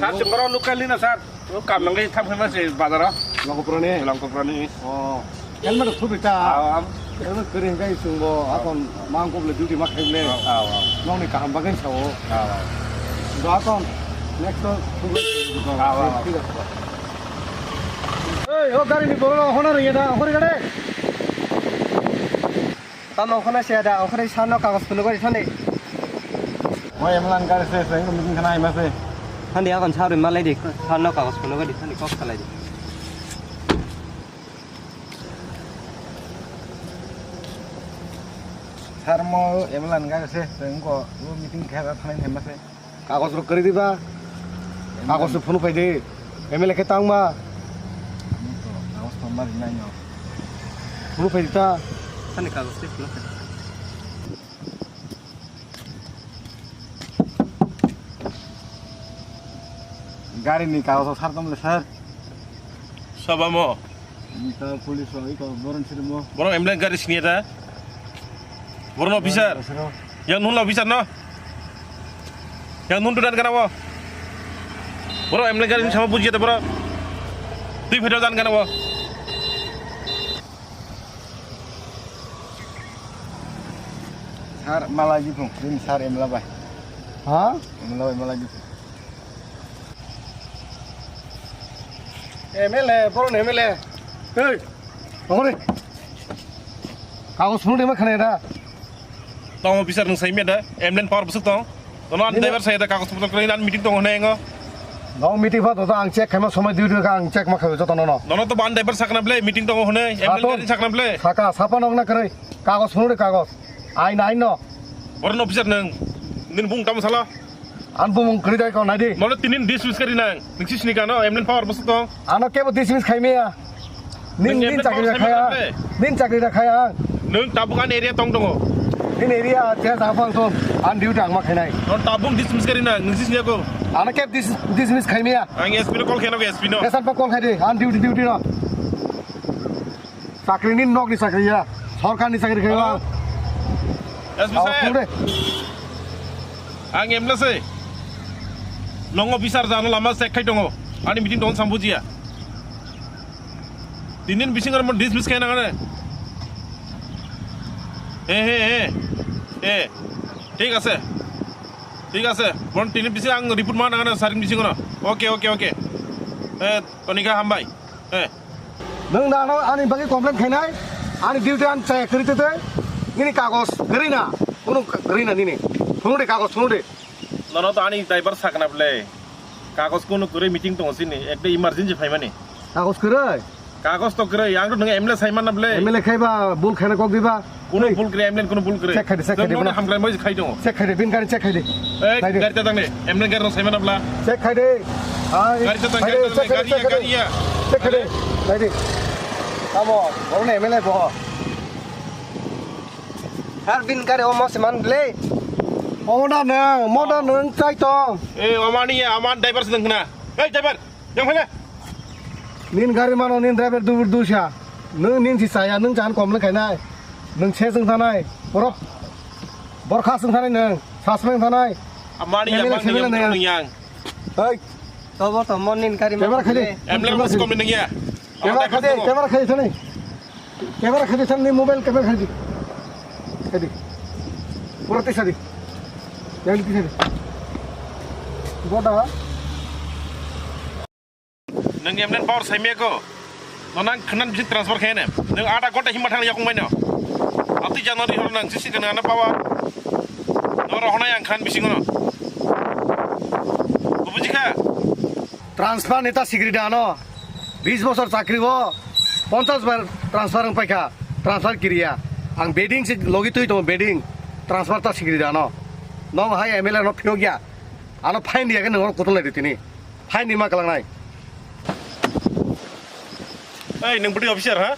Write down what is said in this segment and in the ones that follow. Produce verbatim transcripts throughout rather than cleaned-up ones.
Sir, chwng borok local ni no, sir. O kam nangwi thang phai ma se bazar o. Longkopra ni? Longkopra ni. Oh. Helmet rok thubi ta. Ah, ah. Helmet kwrwi hwnkhe chwng bo akon mang kok le duty ma khlai le. Ah, ah. Nokni kaham bagwi sao. Ah, ah. Do akon next to thubi. Ah, ah. Ei, o gari ni borok hono ringya da, hori gade. Tamo khana se da, okhre sano kagos phunuk gari thani. Oi, emlan gari se, se, meeting khana ima se. Thani akon sauri malai di, sano kagos phunuk gari thani kok salai di. Sir mo emlan gari se, se, engko meeting khe thani ima se. Kagos rok kwrwi diba? Kagos rok phunuk phai di. M L A khe tangma. Ani to kagos tongma rinai no. Phunuk phai di ta. Ani kagos tei phunuk phai. Gari ni kagos rok sar tong le sir. Sabamo. Ita police rok, ita boron sirmo. Borok M L A gari sini ta. Borok officer. Yang nun officer no. Yang nun tu dan kana bo. Borok M L A gari sama buji ta borok. Tui phedo dan kana bo. Sir, malai jipung, rin sir M L A bai. Ha? M L A bai malai jipung. M L A, borok ni M L A. Hey, ongori. Kagos phunuk de ma khana da. Tamo bisar nung sai meda, M L A power busuk tong. Tono an driver sai da kagos phunuk kre nan meeting tong hone ngo. No meeting pha to ang check khaima somoi dui dui ang check ma khawi joto no no. Nono to ban driver sakna ble meeting tong hone, M L A sakna ble. Saka sapa nok na kre. Kagos phunuk de kagos. Ain ain no. Borok no bisar nung. Nin bung tamo sala. Ang bumung kwrwi dai kok nai di. Mole tinin dismiss kari nang. Niksi sini kano, M L A power bwswk tong? Ano kebo dismiss khai maya. Nin, nin M L A chakri power da khai khaya. Nang. Nin chakri da khaya ang. Nung tabuk ani area tong tongo. Nin area je ja phang thon. Ang duty ang ma khainai. No tabuk dismiss kari nang. Niksi sini ko. Ano kebo dis-, dismiss khai maya. Ang S P no call khaina S P no. Kesan pa call khai di. Ang duty duty no. Chakri ni nok ni chakri ya. Sorkar ni chakri khai. Hello. S P sir. Ang M L A se. Nongo bisar jano lama check khai tongo. Ani meeting tong sam bujiya. Tinin bising ar mon dismiss khai nangane. He, he, he. He. Thik ase. Thik ase. Mon tinin bising ang report ma nangane saring bising no. Okay, okay, okay. Eh, tonika hambai. Eh. Nwng da ano ani bagwi complain khainai, ani duty ang chaya kwrwi twi twi, nini kagos kwrwi na, kunu kwrwi na nini, phunuk de kagos, phunuk de. Nono to ani driver sakna ble, kagos kunu kwrwi meeting tongo sini, ekta emergency phaimani. Kagos kwrwi? Kagos to kwrwi, ang to nwng M L A saimanna ble. M L A khaiba, bul khaina kok diba? Kunu bul kwrwi, M L A kunu bul kwrwi. Check khai di, check khai di, bono. Hamkrai moi khai tongo. Check khai di, bin gari check khai di. Eh, nai di. Gari ta tangne, M L A gari rok saimana bla. Check khai di. Ai, gari ta tang, khai di, gari ta check khai di, gari check khai di. Gari ya. Check khai di. Nai di. Tamo, bono M L A bo. Har bin gari omo se man le. Omo da nang, mo da nang chai tong. Eh, omani ya, aman driver sedang kena. Eh, driver. Yang mana? Nin gari mano, nin driver dubur dusa. Nung nin si saya, nung chan kom le khainai. Nung se sung thanai. Borok. Borok kha sung thanai nung. Sasmeng thanai. Amani yang mana yang yang. Hei. Tobo to mon nin gari mano. Camera khai di. Em le mas kom ning ya. Camera khai di, camera khai di thanai. Camera khai di thanai, mobile camera khai di. Khai di. Pura tisa di. Yang di tisa di. Boda. Nang M L A power saimeko. No nang khnan bisi transfer khaine. Nang ada gonta himma thang yakung maino. Ati January hor nang sisi kana na power. No rohona yang khan bisi ngono. Bujikha? Transfer neta sikri dano. Bis bosor chakri o. Ponchas bar transfer ang paikha. Transfer kiriya. Ang bedding si logi tui to bedding. Transfer ta sikri dano. Nong hai M L A no phiyok ya. Ano fine diya ke nang kotol lai tini. Hai ni ma kalang nai. Ei, nang budi officer ha?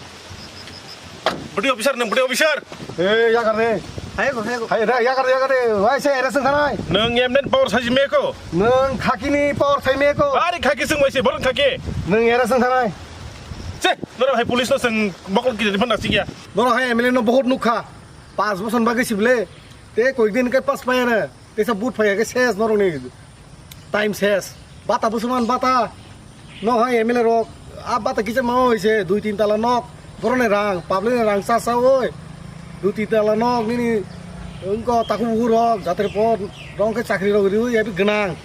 Budi officer, nang budi officer. Ei, yakar de. Hai go, hai go. Hai da, yakar de, yakar de. Wai se era sung thanai. Nang M N power sai meko. Nang khaki ni power sai meko. Ari khaki sung wai se, borong khaki. Nang era sung thanai. Se, noro hai police no sung bokol kiri phone na sikya. Noro hai M L A no bahut nukha. Pas boson bagwi sible. Te koik din kai pas paya na. Tesa boot phaiya khe ses norokni time ses. Bata busuman bata. Nok hai M L A rok. A bata kisa ma hoise dui tin tala nok. Boroni rang, public ni rang sa sa oi. Dui tin tala nok nini wngko takhuk bukhuk rok jatri por rong khe chakri rok riwi ebi gwnang.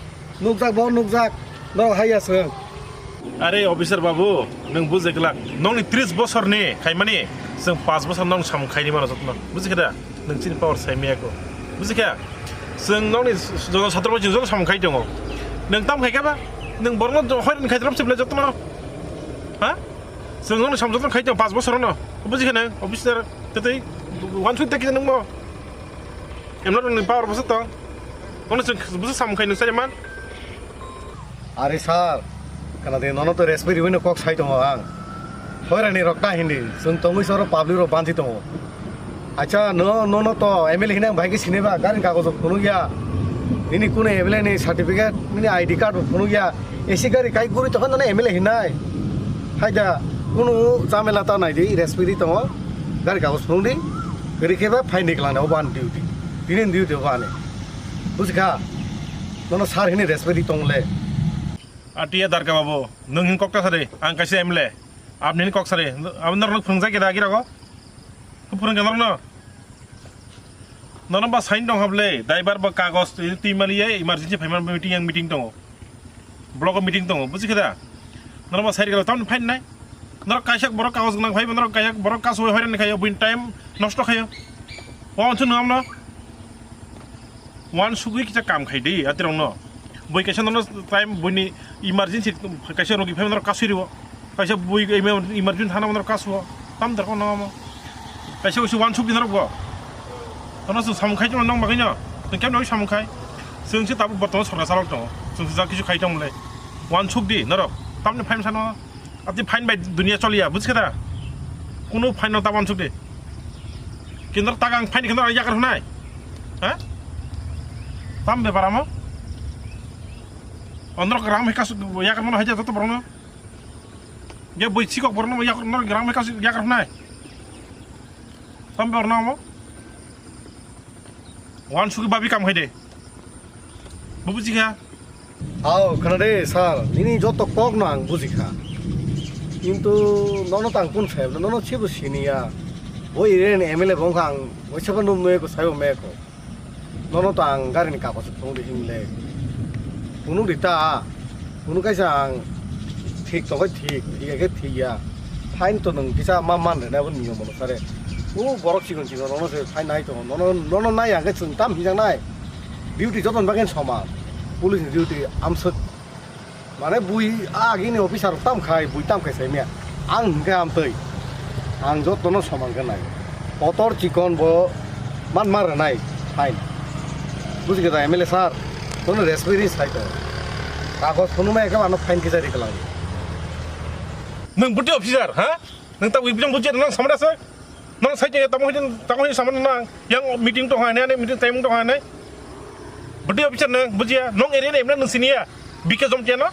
Nukjak bo nukjak. Nok hai ya swng. Are officer babu, nwng bujai kwlak. Nokni tris bosorni khaimani, chwng paanch bosor nokni samung khaini mano jotno. Bujikha da? Nwng chini power sai maya ko. Bujikha? Chwng nokni joto satro bai chwng joto samung khai tongo. Nwng tam khai khe ba? Nwng borokno hoiran khai trom sible jotno. Ha? Chwng nokni samung jotno khai tongo paanch bosor no. Bujikha nwng officer? Tetei wansuk ta kisa nwng bo. Emno nwng power boso tong. Ono chwng boso samung khai nwng sai man. Are sir, khna de, nono to respect riwi no kok sai tongo ang. Hoirani rok ta hindi, chwng tongwi soro public rok banchi tongo. Acha, no, nono to M L A hinang bai khe sinai ba, gari kagoj phunuk ya. Nini kunu M L A ni certificate, nini I D card phunuk ya. A C gari kai guri tokha nono M L A hinai. Hai da, kunu chamela ta nai di, respect ri tongo. Gari kagoj phunuk di. Gari khe ba fine di klang, obo ani duty. Tini duty obo ani. Bujikha? Nono sir hini respect ri tong le. Atiya darka babu, nwng hin kok ta sari, ang kaisa M L A. Abni hin kok sari, abni norok phwrwngjak khe da agi rogo? Phwrwng khe norokno? Nono ba sign tong hable, driver ba kagos twi mali ye emergency phaima meeting yang meeting tongo. Blogo meeting tongo, bujikha da? Nono ba sign khe tamni fine nai? Norok kaisa borok kagos gwnang phai, norok kaisa borok kasu hoiran khayo, buin time nosto khayo. Wa onsu nwng amno? Wan sugwi kisa kam khai di, atirokno. Bui kaisa nono time buini emergency kaisa rogi phai norok kasui riwo. Kaisa bui emer-, emergency thana norok kasuo. Tam dorkar nang amo. Kaisa usi wan sugwi norok bo. Tono chwng samung khai tongma nang bagwino. Chwng kemno samung khai. Chwng se tabuk bortoman sorkar salok tongo. Chwng se ja kisu khai tongmole. Wan sugdi norok. Tamni phaim sano. Ati fine bai dunia choliya, bujikha da? Kunu fine no ta wansuk de. Kendro taga ang fine kendro yakar hunai. Ha? Tam bepar amo? Ondro rang mekas yakar mano haja joto borno. Ya boi chikok borno yakar no rang mekas yakar hunai. Tam borno amo? Wan suki babi kam khai de. Bo bujikha? Ao, khna de, sir, nini joto kok no ang bujikha. Kintu nono tang kun sai, nono chibo siniya. Bo ire ni M L A bongkha ang, bo sabo num noyeko saibo meko. Nono tang gari ni kagoz phunuk di hinle. Phunuk di ta. Kunu kaisa ang thik tongkhe thik, thik khe thik ya. Fine to nwng kisa ma man rwnai abo niyom ono sare. O borok chikon chikon rono se fine nai tongo. Nono, nono nai ang khe chwng tam hinjak nai. Duty joton bagwi soman. Police ni duty amswk. Mane bui agini officer tam khai, bui tam khai sai mia. Ang hwnkhe amtwi. Ang jotono soman khe nai. Kotor chikon bo man ma rwnai, fine. Buji khe da M L A sir, tono respect ri sai to. Kagoj phunuma ekhe ano fine kisa ri klang. Nwng buti officer, ha? Nwng ta wi bijong buji nwng samra se? Nwng sai je tamo hin, tamo hin samra nang. Yang meeting to hai nai, meeting time to hai nai. Buti officer nwng bujiya, nwng area ni emna nwng siniya. B K Jomtia no?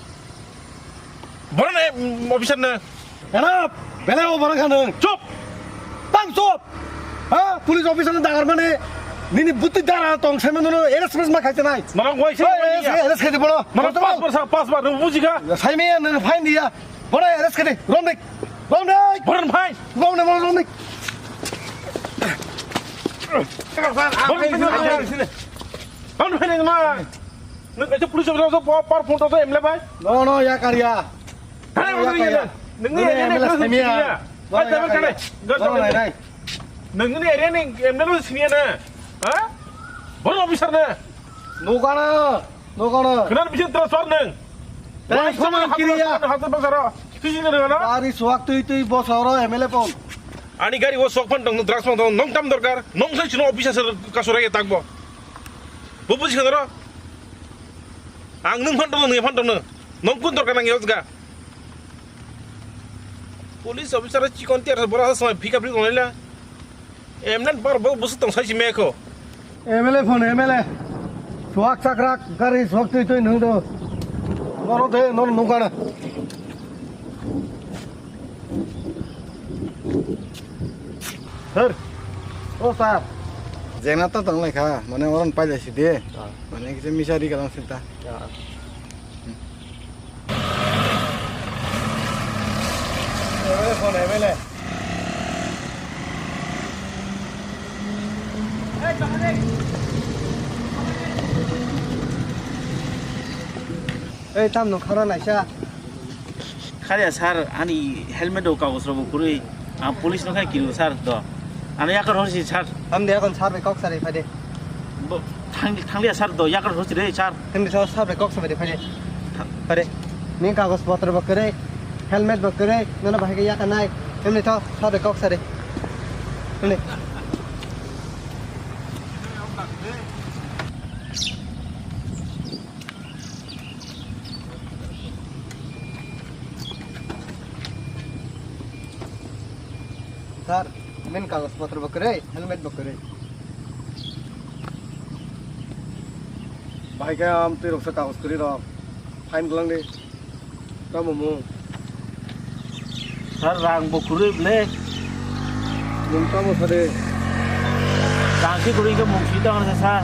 Bono ne, mm, officer ne? Ena, bele o bono kha nwng. Chup! Tang chup! Ha? Police officer ni dangar mane, nini buti dara tong, sai mano no, arrest ma khaite nai. Nono wai se. Hey, arrest, arrest khaite bono. Nono pas bar sa, pas bar, nwng buji kha. Sai me, nwng fine diya. Bono arrest khaite, rom dik. Rom dik. Bono fine. Rom dik, bono rom dik. Bono fine, bono fine. Nwng kaisa police officer to, par phone to, M L A bai? No, no, ya karya. Kare, no, ya karya. Nwng ni area ni M L A siniya. Bai, bai, bai. No, no, no, no. Nwng ni area ni M L A siniya na. Ha? Bono officer na. Nogana, nogana. Khna bisi transfer nwng. Transfer kiriya. Hajar bazar. Sisi nwng na. Ari suak tui tui bosoro M L A pon. Ani gari o sok phan tong, drugs phan tong, nwng tam dorkar. Nwng sai chino officer kasura ye takbo. Bo buji kha noro? Ang nwng phan tongno, nwng phan tongno. Nwng kun dorkar nang yosga? Police officer chikon tiar bora sa samai phika phri tonglai la. Emnan bar bo busu tong sai si mekho. M L A phone, M L A. Suak chakrak, gari suak tui tui nwng do. Noro de, noro nungkana. Sir. O sir. Jengna to tong lai kha, mane oron pai lai si de. Ah. Mane kisa misa ri kalang sinta. Ya. Hmm. Ei, tam no khara naisa. Khariya sir, ani helmet o kagos rok bo kwrwi. Ang police no khai kiru sir do. Ano yakar hosi sir. Hamdi yakon sir bai kok sari phai de. Bo, thang, thangliya sir do, yakar hosi re sir. Hamdi sir bai kok sari phai de. Phai de. Ni kagos potro bo kwrwi, helmet bo kwrwi, nono bahai khe yakanai. Hamdi sir bai kok sari. Hamdi. Sir, main kagos potro bo kwrwi, helmet bo kwrwi. Bahai khe am twi rok sa kagos kwrwi rok. Fine glang di. Tamo mo. Sir, rang bo kwrwi ble. Nwng tamo sade? Rang si kwrwi khe mung si tong sa, sir.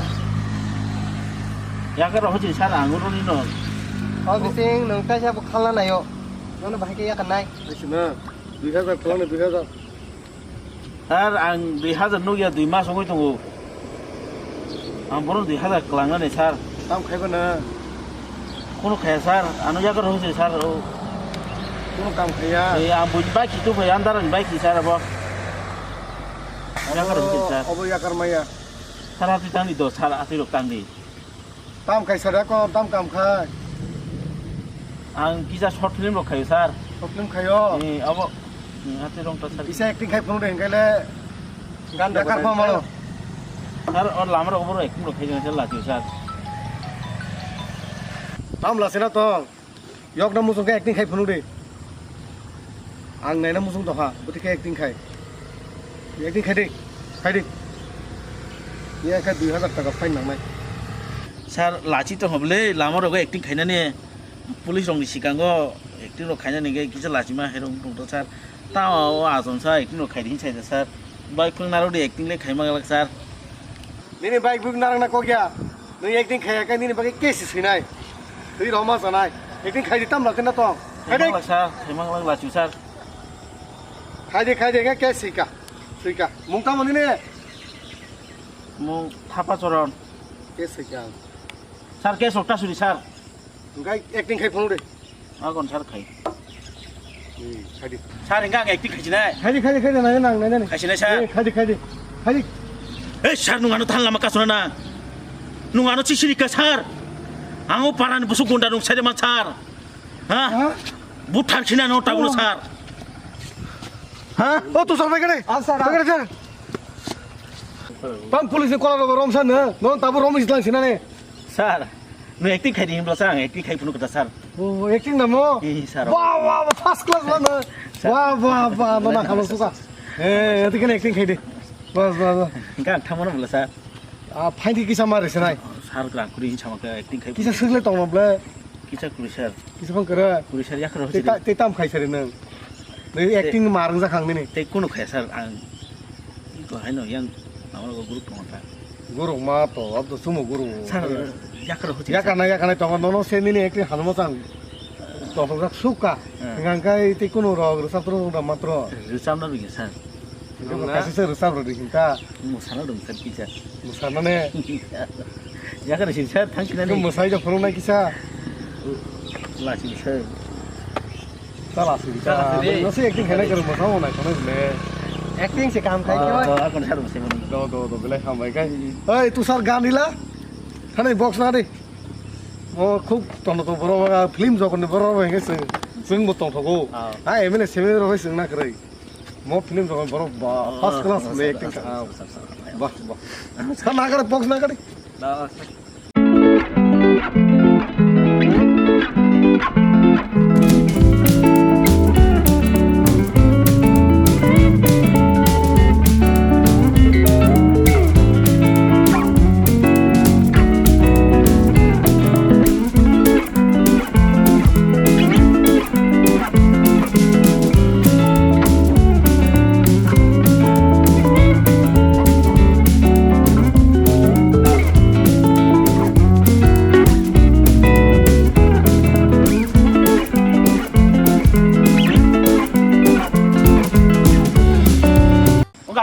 Yakar rok hochi sir, ang uro ni no. O bising nwng kaisa bo khalna nayo. Nono bahai khe yakan nai. Aisina, dui hajar kwlang ni, dui hajar. Sir, ang dui hajar nukya, dui mas wngwi tongo. Ang bono dui hajar kwlangnani, sir. Tam khaiba na? Kono khaya, sir. Ano yakar hosi, sir. O. Kono kam khaya? Ee, ang buji bike tu phai, andar ni bike, sir, abo. Yakar hosi, sir. Obo yakar maya. Sir, ati tangdi do, sir, ati rok tangdi. Tam khai sara ko, tam kam khai. Ang kisa short film rok khayo, sir. Short film khayo? Ee, abo. Ee, ate rong ta, sir. Kisa acting khai phunuk de, hinkhe le. Gan da yakar kha mano. Sir, o lama rok, obo rok acting rok khai jang, sir, lachio, sir. Tam lachina tong. Yok na muchung khe acting khai phunuk de. Ang naina muchung tongkha, bwtwi khe acting khai. Acting khai de, khai de. Ye khe dui hajar taka fine nangnai. Sir, lachi tongkha bwle, lama rogo acting khainani. Police rokni sikango acting rok khainani khe kisa lachima hai rok tongtho, sir. Tamo o achomsa acting rok khai di hinwi sai da, sir. Bai phwrwng narwk di acting le khai manglak, sir. Nini bike buk narwkna kok ya. Nwng acting khaya khe nini bagwi case swinai. Twi roma sanai. Acting khai di tam lakhe na tong. Khai di. Khai manglak, sir. Khai manglak lachu, sir. Khai di, khai di, khe case swika. Swika. Mung tamo nini? Mung Thapa Choron. Case swika. Sir, case okta suri, sir. Hwnkhe acting khai phunuk de. Agon sir khai. Hmm, khai di. Sir, hwnkhe ang acting khai sinai. Khai di, khai di, khai di, nai, nang, nai, nai. Khai sinai, sir. Eh, khai di, khai di. Khai di. Eh, sir, nwng ano than lama kasuna na. Nwng ano chisiri ka, sir. Ang o parani busuk gunda nwng saide man, sir. Ha? Ha? Buthar sina no tabuno, sir. Ha? O, tu sir, bai kare. Ah, sir, ah. Bai kare, sir. Tam police ni kola rogo rom san na. No, tabu rom islang sina ne. Sir, no acting khai di himlo sir, ang acting khai phunuk kata sir. Oh, acting na mo? Eh, sir. Wah, wah, wah, first class la na. Sir. Wah, wah, wah, no na halo suka. Eh, ati kan acting khai di. Bas, bas, bas. Hingke ang thamono bwla sir. Ah, phaidi kisa ma rese nai. Sir, grang kuri hin sama khe acting khai. Kisa swkle tongma bwle. Kisa kuri sir. Kisa phang kara. Kuri sir, yakro Te hojini. Ta-, te tam khai sari nang. Nini acting ma rang jak ang nini. Te kunu khai sir, ang iko haino yang namaro group tong ta. Guru ma to, ab to sumo guru. Sir, yakro hojini. Yakana, yakana tongo, nono se nini acting hano mo chang. Tong jak suka. Hmm. Ngang kai te kunu rok, rwchap rok da matro. Rwchapna bini sir. Kaisa se rwchap rwdi hinta. Mwsana rwng sir kisa. Mwsana ne. Yakar sin sir thang sinani. Mwsai da phunuknai kisa. Lachini sir. Ta lachini ta. Lachini. Nasi acting khaina kar mwsao nai khana le. Acting se kam khai khe. Ah, akon sir mwsai mani. Do, do, do, belai hambai kai. Oi, tu sir gan rila. Thani box na de. O khub tono to borok film jokon ni borok hingke sing. Sing bo tong thogo. Ah. Ha M L A seven rok sing na kwrwi. Mo film rok borok ba first class le acting ka. Ba, ba. Sa na kare box na kare.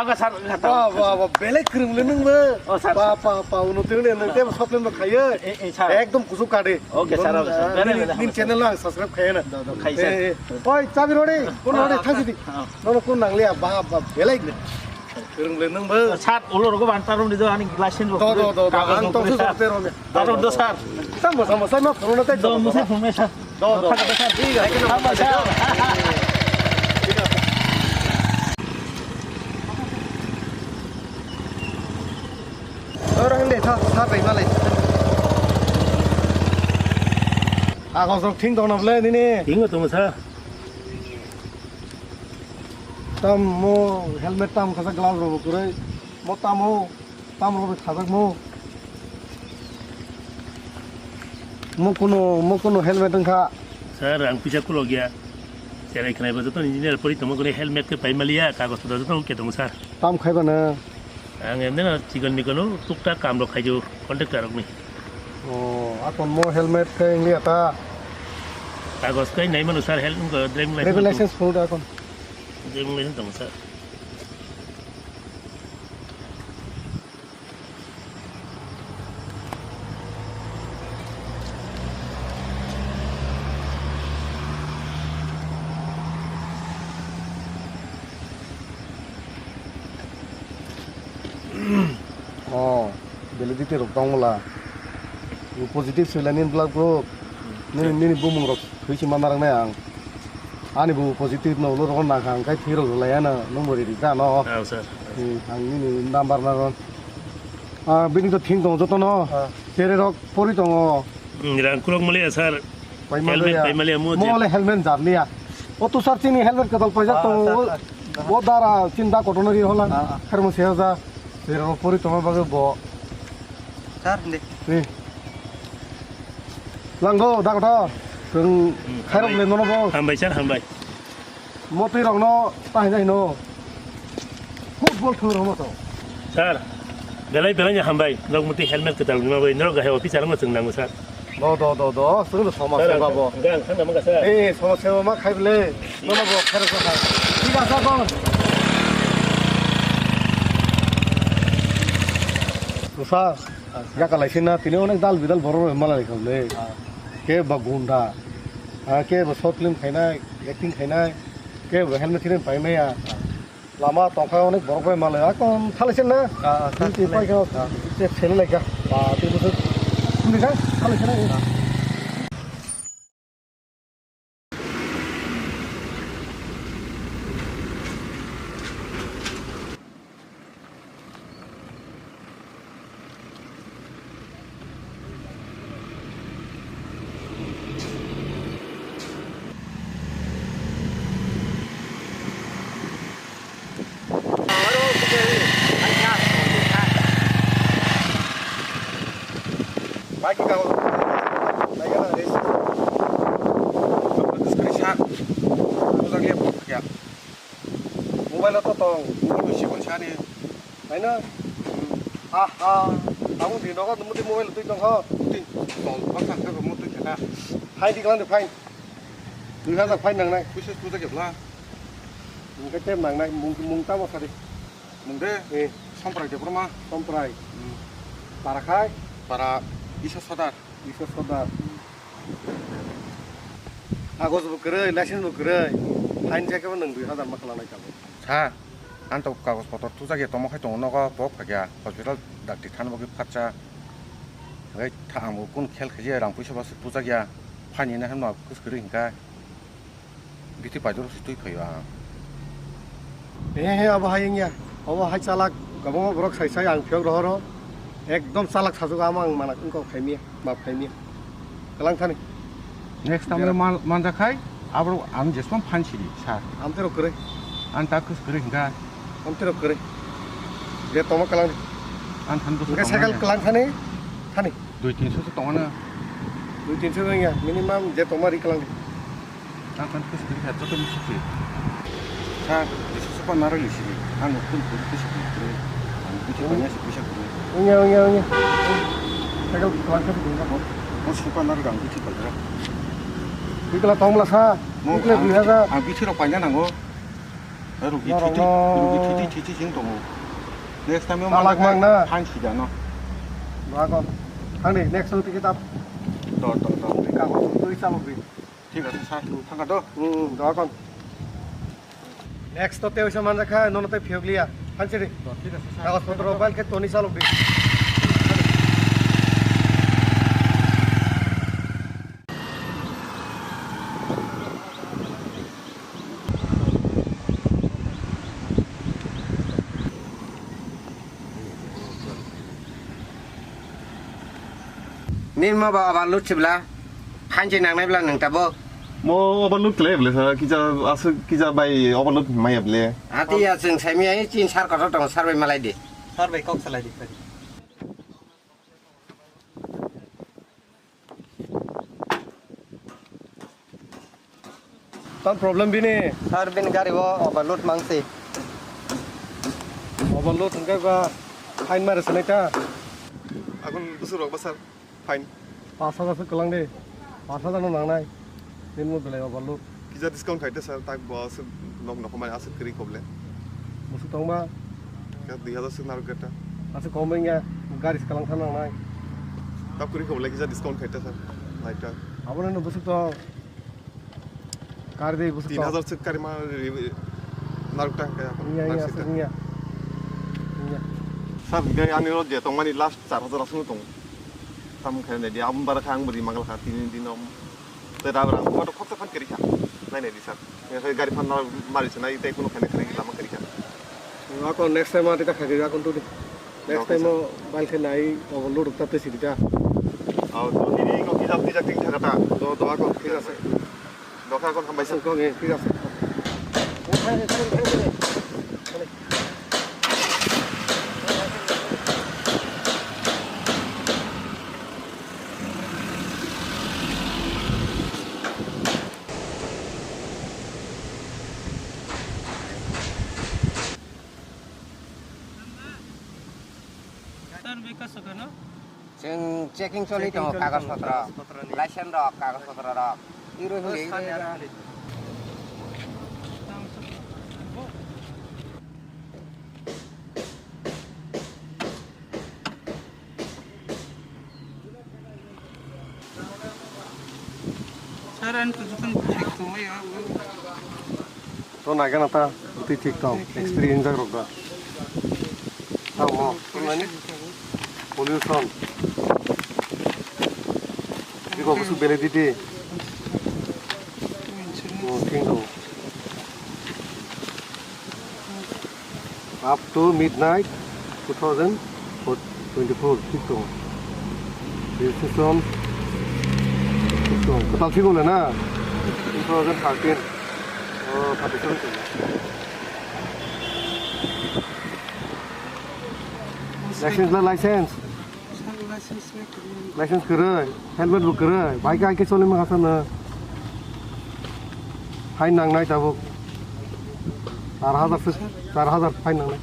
Sir, wngkha tamo. Ba, ba, ba, belai kwrwng le nwng bo. Oh, sir, Ba, sir. ba, ba, uno tene ne tebo soklem bo khayo. Eh, eh, sir. Ekdom kusuk kade. Okay, sir, okay, sir. Belai, belai, nini, belai, nini sir. Channel ang subscribe khayo na. Do, do, khai, sir. Eh, eh. Oi, chabi rode, kono rode, ah, thasi di. Ah. Nono kun nang liya, ba, ba, belai ne. Kwrwng le nwng bo. Sir, ulo rogo ban tarum di do, ani license bo. Do, do, do, do. Kagoj ang bo tong kuri, su sir. Te ro me. Tarum do, sir. Tamo, tamo, sir, no, phone na tai. Do, mo se phone me, sir. Do, do. Thang, thang, thang. Thik ase. Thang, sir. Oro hwnde tha, tha bai malai. Kagoj rok thing tong na bwle nini? Thing bo tongo sir. Tam mo helmet tam khasa glass rok bo kwrwi. Mo tamo, tam rok bai khajak mo. Mo kuno, mo kuno helmet wngkha. Sir, ang puisa kulok ya. Cherai khnai bo joto engineer pori tongma gwnwi helmet khe pai maliya, kagoj photo joto okay tongo sir. Tam khai bana. Ang emne no chikon mikon o tuktak kam rok khaiju contractor rok ni. O, akon mo helmet khe wngya ta? Kagoj kai nai mano sir, helmet ko driving license. Driving license phone da akon. Driving license tamo sir. Oh, validity rok tong bwla. Positive swilani blood group. Nini, nini bumung rok thwi si ma narwknai ang. Ani bo positive no ulo rok nang kha, ang khai thwi rok lai ano, nwng bo ready ta no. Ah, sir. Hmm, ang nini number na ron. Ah, bini to thing tong joto no. Ah. Chere rok pori tongo. Hmm, rang kurok maliya, sir. Paimaliya. Helmet paimaliya, mo mo je- le helmet jarliya. O tu sir chini helmet kadal paijak Ah, tongo. Sir, O, sir. O dara chinta kotono ri hola. Ah, ah. Khermo se hoja. Chere rok pori tongma bagwi bo. Sir, hindi. Ni. Langgo, da kotor. Kung Hmm, khairok hambai. Le nono bo. Hambai, sir, hambai. Motwi rokno tahina hino. Football thwng rokno to. Sir, belai belai ni hambai. Norok motwi helmet kwtal wngma bai. Norok hai officer wngma chwng nango, sir. Do, do, do, do. Chwng no somaj Sir, seba ang bo. Ang thang namu ka, sir. Eh, somaj seba ma khai bele. Nono bo khairok kha. Thik asa bon. Sir, yaka lai sina tini onek dal bidal borok rok malai khamle. Ah. Ke ba gunda. Ah, ke ba short film khainai, acting khainai. Ke bo helmet thini pai maya. Lama tongkha onek borok bai malai. Akon thalaisen na? Ah, ah, Twi twi thalaisen. Pai kha. Ah. Se sele lai kha. Ba, twi bwswk. Thumni kha, thalaisen na. Ah. Mobile o to tong, nini sibon sani. Haino? Aha, tabuk di nogo, muti mobile twi tongkho. Muti tong, bangsa khe muti khe na. Hai di klang di fine. Dui hajar fine nangnai. Puisa puja kebla. Hingke te nangnai, mung, mung tamo sadi. Mung de? Eh. Somprai de broma. Somprai. Hmm. Para khai? Para Iswar Sodar. Iswar Sodar. Kagoj bo kwrwi, license bo kwrwi. Fine se kebo nwng dui hajar ma klanai tabuk. Sa, ang to kagoj potor tujak ya tongma khai tongo nogo, bo phakya hospital dakti thani bagwi phatsa. Hwnkhe tha-, ang bo kun khel khaijaya, rang puisa ba se tujak ya. Fine ni hwnma kwswk kwrwi hwnkha. Bithi paidor se twi phaio ang. He, he, abo hai wngya. Abo hai chalak, kwbangma borok sai sai ang phiyok rohoro. Ekdom chalak sajugo amo ang mana wngkha khaimya, map khaimya. Kwlang thani. Next time Jera. Man-, manjak khai, aborok ang jesmang phan sidi, sir. Amtero kwrwi. Ang ta kwswk kwrwi hwnkha. Amtero kwrwi. Je tongma kwlang di. Ang than bwswk Hwnkhe tongmani. Cycle kwlang thani, thani. Dui tinso se tongmani. Dui tinso wngya, minimum je tongma ri kwlang di. Ang kan kus kiri kha, joto misi kiri. Kha, jisi sopa naro lisi. Ang kun kun kus kiri kiri. Ang kun kun ya si puisa kiri. Wngya, wngya, wngya. Cycle kwlang kha, kwlang kha. Mo sopa naro gang kun si kiri. Ikla tongmla sa. Mo Ikla ang, dui hajar. Ang bithi rok paina nango. Rugi thiti, rugi thiti thiti sing tongo. Next time o malak mang na. Thank you jano. Doakon. Thangni next week tiki tap. Do do do. Kago tui chalok di. Thik ase sir. Thangka do. Hmm, doakon. Next to tei oisa manjakha nono tei phiyokliya. Thanchiri. Thik ase sir. Kagoj potro file khe toni chalok di. Nini mo ba overload sibla, phansi nangnai bla nang tabo. Mo overload kle bla sa, kisa aswk kisa bai overload maya bla. Ati ya chwng saimi ai chin sar kotor tong sar bai malai di. Sar bai kok salai di. Tam problem bini? Sir, bini gari o overload mangsi. Overload hwnkhe ba fine mare swnai ta? Akon bwswk rok ba sir, fine. Pash hajar se kwlang de. Pash hajar no nangnai. Tin mo belai overload. Kisa discount khaite sir, tak bo aswk nok nok mani aswk kwrwi khoble. Bwswk tongma? Kisa dui hajar se narwk geta. Aswk kom wngya, gari se kwlang thang nangnai. Tak kwrwi khoble kisa discount khaite sir, naita. Abono no bwswk tong. Kari de bwswk tin hajar tong. Se kari ma ri-, narwk ta kaya. Wngya, wngya, narwk sita. Aswk wngya. Wngya. Sir, gai ani ro je tongmani last char hajar aswk tong. Tam khaina di, aboni bara kha ang bwrwi mangal kha, tini dino. Tei rubber ang kotor khoksa phan kwrwi kha. Nai nai di sir. Nai sai gari phan mari se nai tei kuno khaina kwrwi lama kwrwi kha. Ako next time ati ta khairi ako tu di. Next time o bike khe nai overload ta tei sidi ta. Oh, to nini ko kisa tijak ting thaka ta. To, to ako thik ase. Dokha kon hambai sa. Ko ge thik ase. Chwng checking choli tongo, kagoj potro, license rok, kagoj potro rok. Iro huli. Sir, ang to jotong thik tongmai o. To naikhe na ta, twi thik tong, experience jak rok da. Tamo, nani? Pollution. Biko busu validity. Oh, thik tong. Up to midnight two thousand twenty-four, thik tong. Registration, thik tong. Kwtal thik wngna na? Two thousand thirteen. Oh, thirty-seven tong. License la license? License kwrwi, helmet bo kwrwi, bike hai khe choli mangsa no. Fine nangnai tabuk. Char hajar se, char hajar fine nangnai.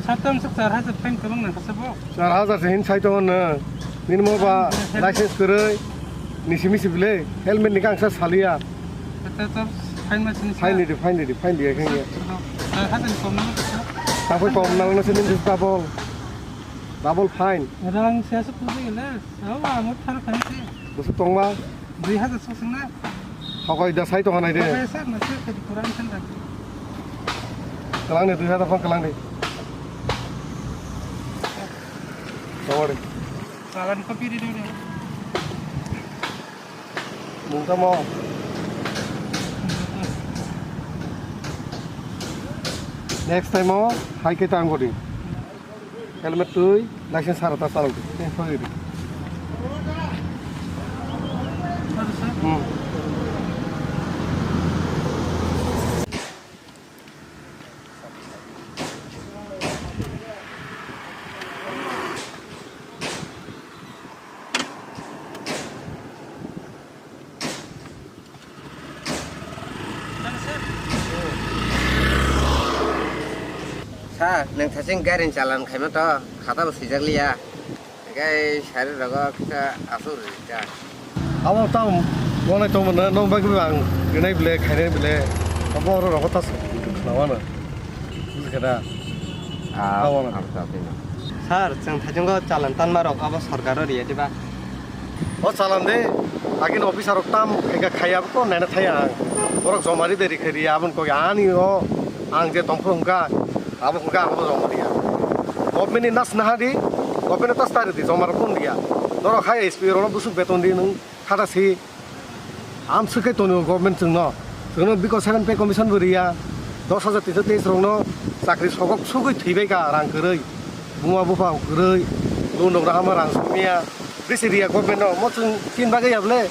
Satam se char hajar fine kwbang nang kasa bo. Char hajar se hin sai tongo no. Nini mo ba license kwrwi, nisi misi bile, helmet ni kangsa saliya. Fine ma sini. Fine di, fine di, fine di, khe. Char hajar kom nang kasa. Tapoi kom nang no se nini double. Double fine. Rang se asuk pudi gele. Aw, amo thar khan se. Bwswk tongma? Dui hajar sok sing na. Hokoi da sai tongkha nai de. Hokoi sa, na se, ke kurang sen da. Kwlang de, dui hajar phang kwlang de. Tongma de. Chalan copy di de. Mung tamo. Next time o hai khe tang godi. Helmet twi, license sara ta chalok di. Eh, sorry di. Hmm. Sa, nwng thasing gari ni chalan khaima to, khata bo swijak liya. Hinkhe sari rogo kisa asuk rijak. Abo tam wanai tongmano, nong bai ang rinai bile, khainai bile. Abo oro rogo tas. Nawano. Bujikha da? Ah, Nawano. Ang sa tino. Sir, chwng thaichungo chalan tanma rok abo sorkaro riya diba? O chalan de, agini officer rok tam khaika khaya ko naina thaya ang. Borok jomari de rikha riya abon koi ani o ang je tongphuru hwnkha, abo hwnkha ang bo jomari ya. Government ni nas naha di, government tas tari di jomar kun dia. Norok hai S P rok no busuk beton di nung khata si. Am swkhe tongo government chwngno. Chwngno biko seven pay commission bo riya. Dos hajar tinso teis rokno chakri sogok sugwi thwibai ka rang kwrwi. Buma bupha kwrwi. Loan rok hama rang sumya. Bisi riya government no. Mo chwng tin bagwi yable.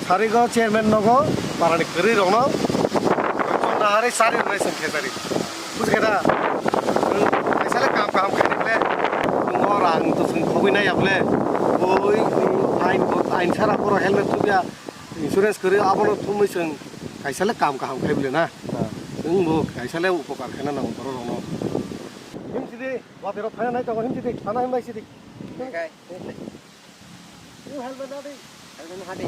Sarigo chairman nogo parani kwrwi rokno. Chwng nahari sari rwnai chwng khesari. Bujikha da? Nwng kaisa le kam kaham khainai le. Nwng o rang to chwng khogwi nai yable. Oi, ain, ain sara poro helmet thubya. Insurance kwrwi abono thumwi chwng kaisa le kam kaham khai bole na. Nwng bo kaisa le upokar khaina nango borok rokno. Him sidi, watwi rok thaina nai tongo, him sidi, sana him nai sidi. Nung helmet na di. Helmet na di.